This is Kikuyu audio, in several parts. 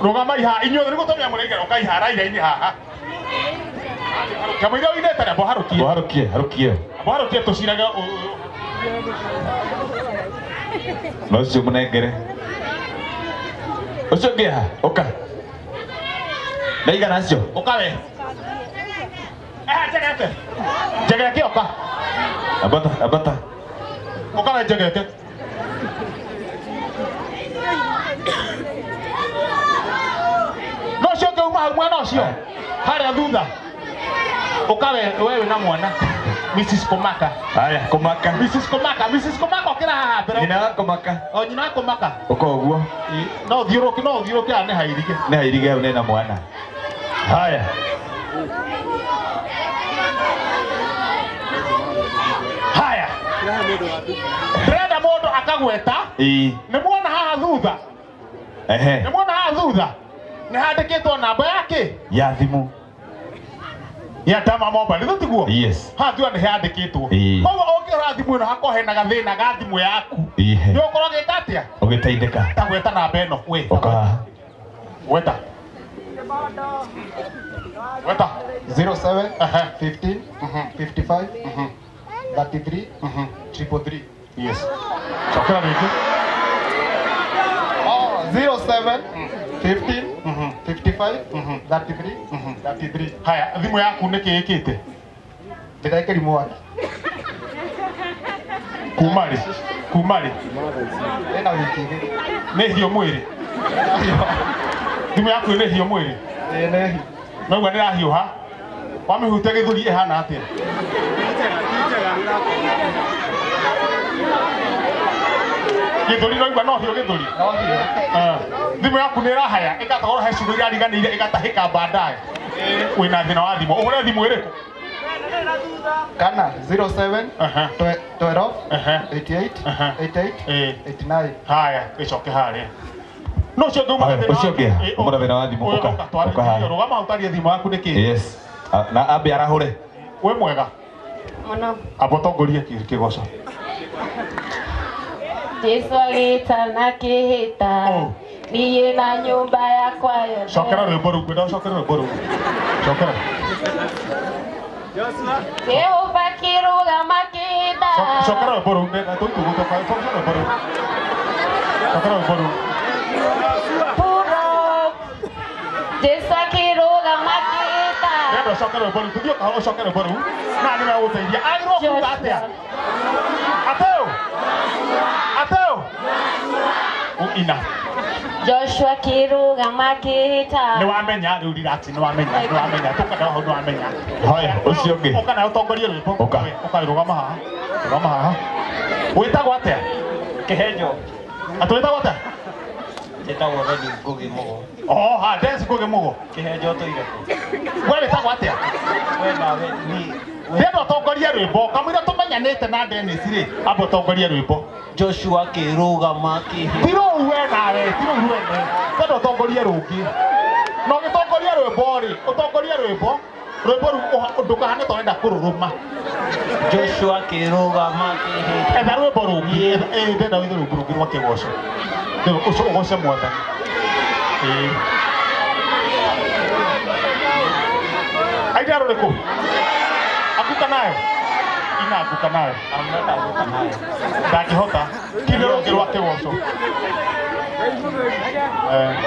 Rũgamai haha inyuothe nĩguo tũmenya mũraigana ũkai haha raira-inĩ haha. Kamũira ũinĩte na mboharũkie. Harũkie, harũkie. Mboharũkie tũcirage Na ũcio mũnengere. Ũcio ũngĩ haha, ũka. Ndaigana acio. Ũka we. Njegeke. Njegeke ũka. Ambata, ambata. Ũka we njegeke. No ũcio ũngĩ uma hau mwana ũcio. Harĩa thutha. Ũka we we wĩna mwana. Mrs. Komaka. Haya, Komaka. Mrs. Komaka, Mrs. Komaka ũkĩra haha mbere. Nyina wa Komaka. O nyina wa Komaka. Ũka ũguo. No ũthiũrũke, no ũthiũrũke haha nĩ hairige. Nĩ hairige hau nena mwana. Haya. Haya. Ndĩrenda mũndũ akagweta. Ĩĩ. Nĩ muona haha thutha. Ehe. Nĩ muona haha thutha. Nĩ handĩkĩtwo namba yake Ya thimũ. Ya Dama Mobile, nĩ tiguo? Yes. Haha thutha nĩ handĩkĩtwo. Ĩĩ. Koguo ũngĩhũra thimũ ĩno hakorwo hena gathĩna ga thimũ yaku. Ĩĩ. Nĩ ũkorwo ũgĩka atĩa? Ũgĩteithĩka. Ta gweta namba ĩno. We. Ũka haha. Gweta. Gweta. 07 Ehe. 15 55 33 333. Yes. Cokera rĩngĩ. Oh, 07 15 55 33 33. Haya, thimũ yaku nĩ kĩ ĩkĩte? Ndĩrekĩri mwaki. Kuma rĩ? Kuma rĩ? Ĩna wiki igĩrĩ. Nĩ hiũ mwĩrĩ. Thimũ yaku nĩ hiũ mwĩrĩ. Ĩĩ nĩ hiũ. Noguo nĩ ĩrahiũha. Wamĩhutia gĩthũri ĩhana atĩa? Gĩthũri noigua no hiũ gĩthũri. No hiũ. Thimũ yaku nĩ ĩrahaya ĩgatagwo he ciugo irariganĩire ĩgatahĩka baadaye. Wĩna thĩna wa thimũ. Ũhũre thimũ ĩrĩkũ? Kana 07 12 88 88 89. Haya, ĩcoke harĩa. No ũcio ũngĩ uma Haya, thĩna wa- ũcio ũngĩ Ĩ, uma na thĩna wa thimũ, ũyũ ũka, ũka, twarĩrie, ũka haha. rũgama hau ũtarie thimũ yaku nĩ kĩ? Yes. Na ambe arahũre. Wĩ mwega. Mũno. Amba ũtongorie kĩgoco. Jesu agĩtana kĩhĩta. Niĩ na nyũmba yakwa yothe. Cokera rwĩmbo rũu, ngwenda ũcokere rwĩmbo rũu. Cokera. Jehova kĩrũgama kĩhĩta. Cokera rwĩmbo rũu, nĩ tũitũgũtũka, cokera rwĩmbo rũu. Cokera rwĩmbo rũu. Puro. Jesu akĩrũgama kĩhĩta. Ndĩrenda ũcokere rwĩmbo rũu, tũthiĩ ũkahora ũcokere rwĩmbo rũu. Na nĩ megũgũteithia. Agĩrĩirwo kuuga atĩa? Ateo. Ateo. Ina. Joshua kĩrũgama kĩhĩta. Nĩ wamenya rĩu relax, nĩ wamenya, nĩ wamenya. Tũka hau nĩ wamenya. Haya, ũcio ũngĩ. Ũka nawe ũtongorie rwĩmbo. Ũka. Ũka rũgama haha. Rũgama haha. Wĩtagwo atĩa? Kĩhenjo. Atĩ wĩtagwo atĩa? Njĩtagwo Dennis Ngũgĩ Mũgo. Oh, ha, Dennis Ngũgĩ Mũgo. Kĩhenjo ũtũire kũ? We wĩtagwo atĩa? We nawe ni Ndĩrenda ũtongorie rwĩmbo. Kamũira tũmenyanĩte na Dennis rĩ, amba ũtongorie rwĩmbo. Joshua kĩrũgama kĩhĩta. Ti rũu we nawe, ti rũu rwene. Ndĩrenda ũtongorie rũngĩ. Na ũgĩtongoria rwĩmbo rĩ, ũtongorie rwĩmbo. Rwĩmbo rũu ndũkahane ta ũrenda kũrũrũma. Joshua kĩrũgama kĩhĩta. Etha rwĩmbo rũngĩ. Ĩĩ, ndĩrenda wĩthe rwĩmbo rũngĩ rwa kĩgoco. Rĩu ũcio ũgoce Mwathani. Ĩĩ. Aida rũrĩkũ? Anguka nayo. Ina anguka nayo. Ndangĩhota. Kĩrĩ rũngĩ rwa kĩgoco.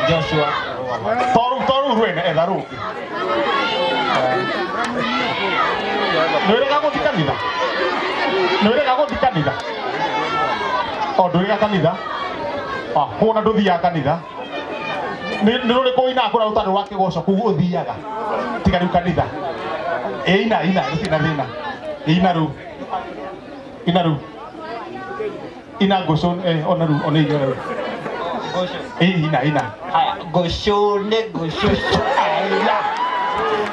Joshua. To rũu rwene, etha rũngĩ. Nĩ wĩrĩga gũthiĩ kanitha? Nĩ wĩrĩga gũthiĩ kanitha? O ndũrĩga kanitha? Ah, kũna ndũthiaga kanitha? Nĩ rũrĩkũ ũinaga kũrĩa rũtarĩ rwa kĩgoco kũu ũthiaga? Tiga rĩu kanitha. Ĩ, ina, ina, gũtirĩ na thĩna. Ĩ, ina rĩu. Ina rĩu. Ina ngũcũ, ona rĩu, ona irio rĩu. Ĩ, ina, ina. Haya, ngũcũ nĩ ngũcũcũ. Aya.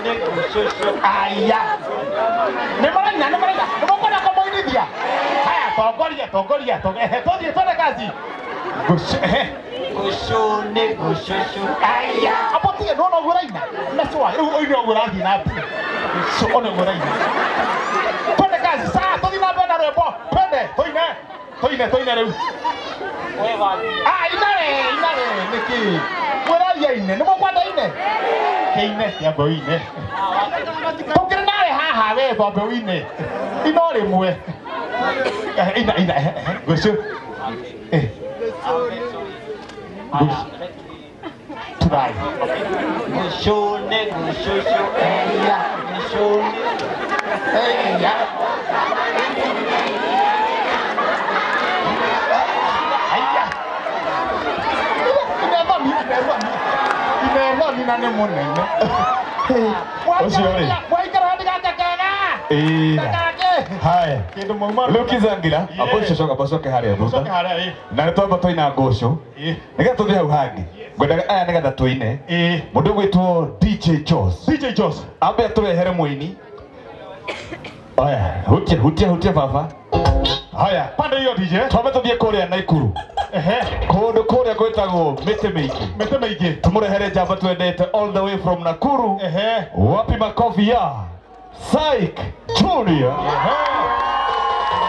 Nĩ ngũcũcũ. Aya. Nĩ maraina, nĩ maraina. Nĩ mũkwenda kũmũinithia? Haya, tongoria, tongoria, tongoria. Tũthiĩ, twende kazi. Ngũcũ, ehe. Ngũcũ nĩ ngũcũcũ. Aya. Apotie, nĩwona ũguo ũraina? Na cwa, rĩu ũine ũguo ũrathiĩ na mbere. Ngũcũ, one ũguo ũraina. Twende kazi, saa, tũthiĩ na mbere na rwĩmbo. Twende, tũine. Tũine, tũine rĩu. We wathiĩ. Ah, ina we, ina we, nĩkĩ? Mwĩrai aine, nĩ mũkwenda aine? Kĩine, kĩambe ũine. Tũkĩrĩ nawe haha we twambe ũine. Ino rĩmwe. Ina, ina, ngũcũ. Ngũcũ. Try. Ngũcũ nĩ ngũcũcũ eya ngũcũ nĩ Eya. Aya. Inethoni, inethoni. Inethoni na nĩ mũnene. Ũcio rĩ. Waikara ndigake kega. Ĩĩ. Ndagake. Haya. Kĩndũ mauma. Rĩu Kizangira, Yeah. amba ũcoke amba ũcoke harĩa Ũcoke thutha. harĩa ĩ. Na nĩ twamba twaina ngũcũ. Ĩ. Nĩgetha tũthiĩ hau hangĩ. Ngwendaga aya nĩgetha tũine. Ĩ. Mũndũ ũgwĩtwo DJ Jos. DJ Jos. Ambe atũrehere mũini. Aya, hutia hutia hutia baba. Haya, Pande hiyo DJ. twambe tũthiĩ kũrĩa Naikuru. Ehe. Kũndũ kũrĩa gwĩtagwo mĩtĩ mĩingĩ. Mĩtĩ mĩingĩ. Tũmũrehere njamba twendete all the way from Nakuru. Ehe. Wapi makofi ya Syke Junior.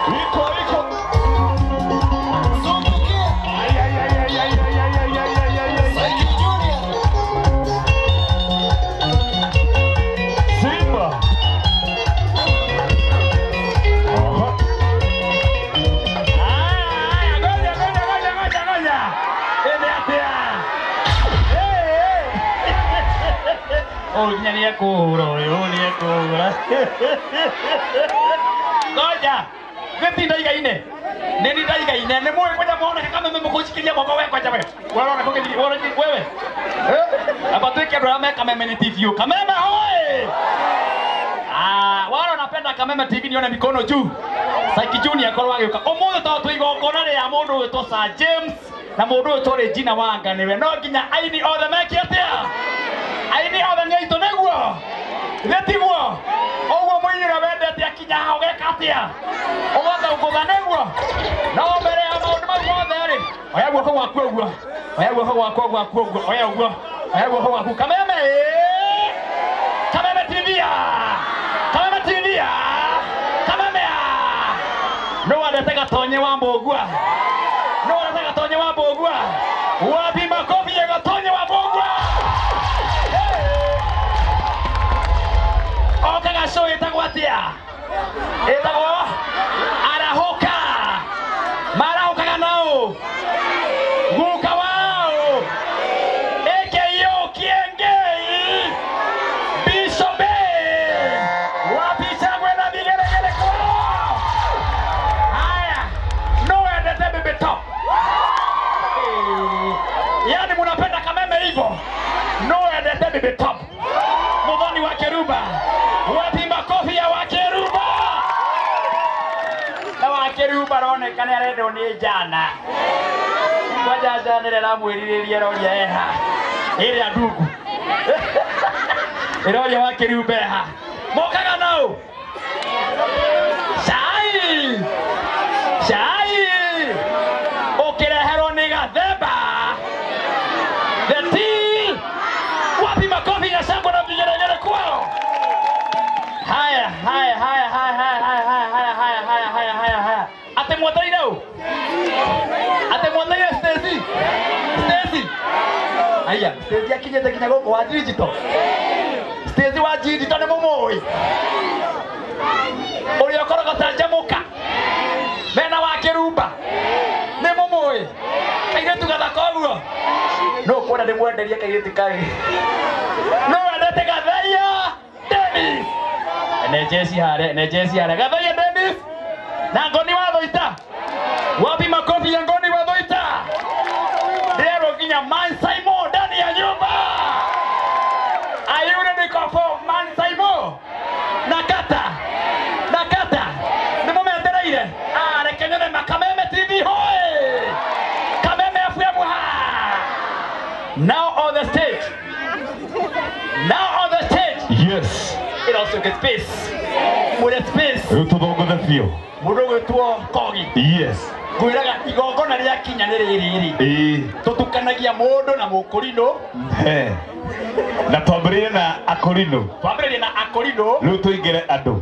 Iko iko. Ay, ay, ay, ay, ay, ay, ay, ay, ay, ay, ay, ay. Simba. Aha. Aya, ngoja, ngoja, ngoja, ngoja, ngoja. Ĩnĩ atĩa? Ĩ, ĩ. Ũyũ nginya nĩekũhũra ũyũ, ũyũ nĩekũhũra. Ngoja. Nĩ ndaigaine. Nĩ ndaigaine. Nĩ mũĩ kwanja muone kameme mũkũnjikiria moko we kwanja we. Wewe ũrona wewe. Amba tuĩke andũ arĩa me Kameme nĩ TV. Kameme hoi! Ah, wale wanapenda Kameme TV nione mikono juu. Syke Junior akorwo agĩũka. Ũmũthĩ to twĩ igongona rĩa mũndũ ũgwĩtwo Sir James na mũndũ ũyũ Regina Wanga nĩwe. No nginya aini othe meke atĩa? Aini othe nĩ aitũ nĩguo? Nĩ tiguo? Ũguo mũini ũrĩa wendete akinya haha ũgeka atĩa? Ũgathũngũtha nĩguo? No mbere ya maũndũ mau mothe rĩ, oya guoko gwaku ũguo. Oya guoko gwaku gwaku ũguo. Oya ũguo. Oya guoko gwaku. Kameme ĩĩ! Kameme TV ya! Kameme TV ya! Kameme ya! No wendete Gatonye wa Mbũgua. No wendete Gatonye wa Mbũgua. Wapi makofi ya Gatonye wa Mbũgua? Okaga show ĩtagwo atĩa? Ĩtagwo Arahũka. Marahũkaga nao. Guka wao. AKO Kiengei. Bishop Wapi shangwe na vigelegele kwao. Haya, no wendete Baby Top. Yaani munapenda Kameme hivyo. No wendete Baby Top. Muthoni wa Keruba. Wapi makofi ya wa Keruba? Na wa Keruba aroneka nĩ arendwo nĩ njana. Kwanja njana ĩrĩa ĩramwĩrirĩria ĩroria eha. Ĩrĩa ndungu. Ĩroria wa Keruba eha. Mokaga nau. Cai. Cai. Ũkĩreherwo nĩ Gathemba. The tea. Wapi makofi ya shangwe na vigelegele kwao. Haya, haya, haya, haya, haya, haya, haya, haya, haya, haya, haya, haya. Ate mwetereire ũ? Ate mwetereire Stacy? Stacy? Aya, Stacy akinyĩte nginya gũkũ wa digital. Stacy wa digital nĩ mũmũĩ. Ũrĩa ũkoragwo canjamũka. Mena wa Kĩrumba. Nĩ mũmũĩ. Kairĩtu gathaka ũguo. No ũkwenda ndĩmwenderie kairĩtu kangĩ. No wendete Gathaiya Dennis. Nejesi hare, nejesi hare. Gathaiya Dennis. Na Ngoni wa Thoita. Wapi makofi ya Ngoni wa Thoita? Ndĩrerwo nginya Man Simon ndani ya nyumba. Are you ready for Man Simon? Nakata. Nakata. Nĩ mũmendereire? Ah, reke nyone Makameme TV hoi. Kameme FM ha. Now on the stage. Now on the stage. Yes. It also gets space. Mũrĩ space. Rĩu tũthũngũthe biũ. Mũndũ ũgwĩtwo Kogi. Yes. Ngwĩraga igongona rĩakinya nĩ rĩrĩ rĩ. Ĩĩ. Tũtukanagia mũndũ na mũkũrinũ. He. Na twambĩrĩrie na akũrinũ. Twambĩrĩrie na akũrinũ. Rĩu tũingĩre andũ.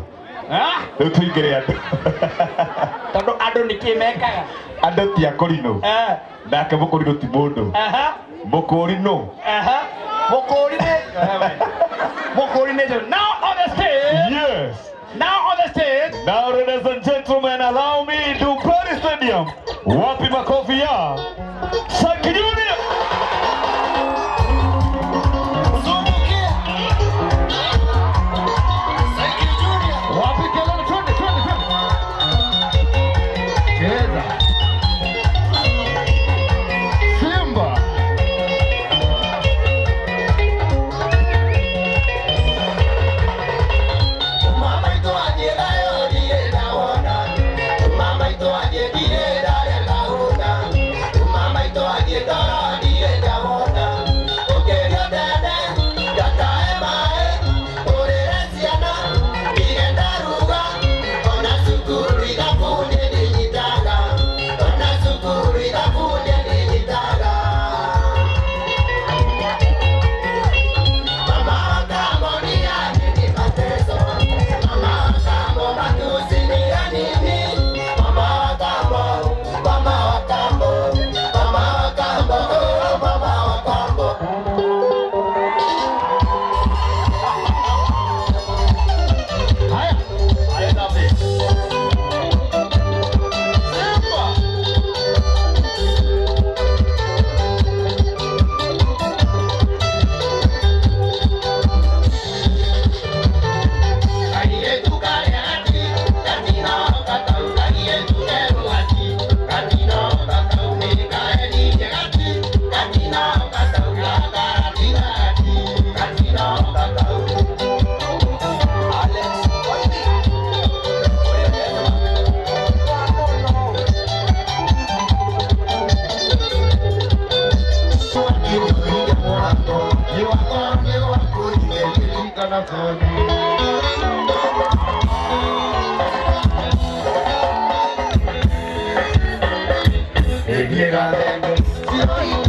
Ah? Rĩu tũingĩre andũ. Tondũ andũ nĩkĩ mekaga? Andũ ti akũrinũ. Eh. Nake mũkũrinũ ti mũndũ. Aha. Mukuri no. Mukuri ne. Mukuri ne. Now on the stage. Yes. Now on the stage. Now, ladies and gentlemen, allow me to Prairie Stadium. Wapi makofi ya Saki Junior. Wapi kelele, twende twende twende. Cheza. Simba. Llega de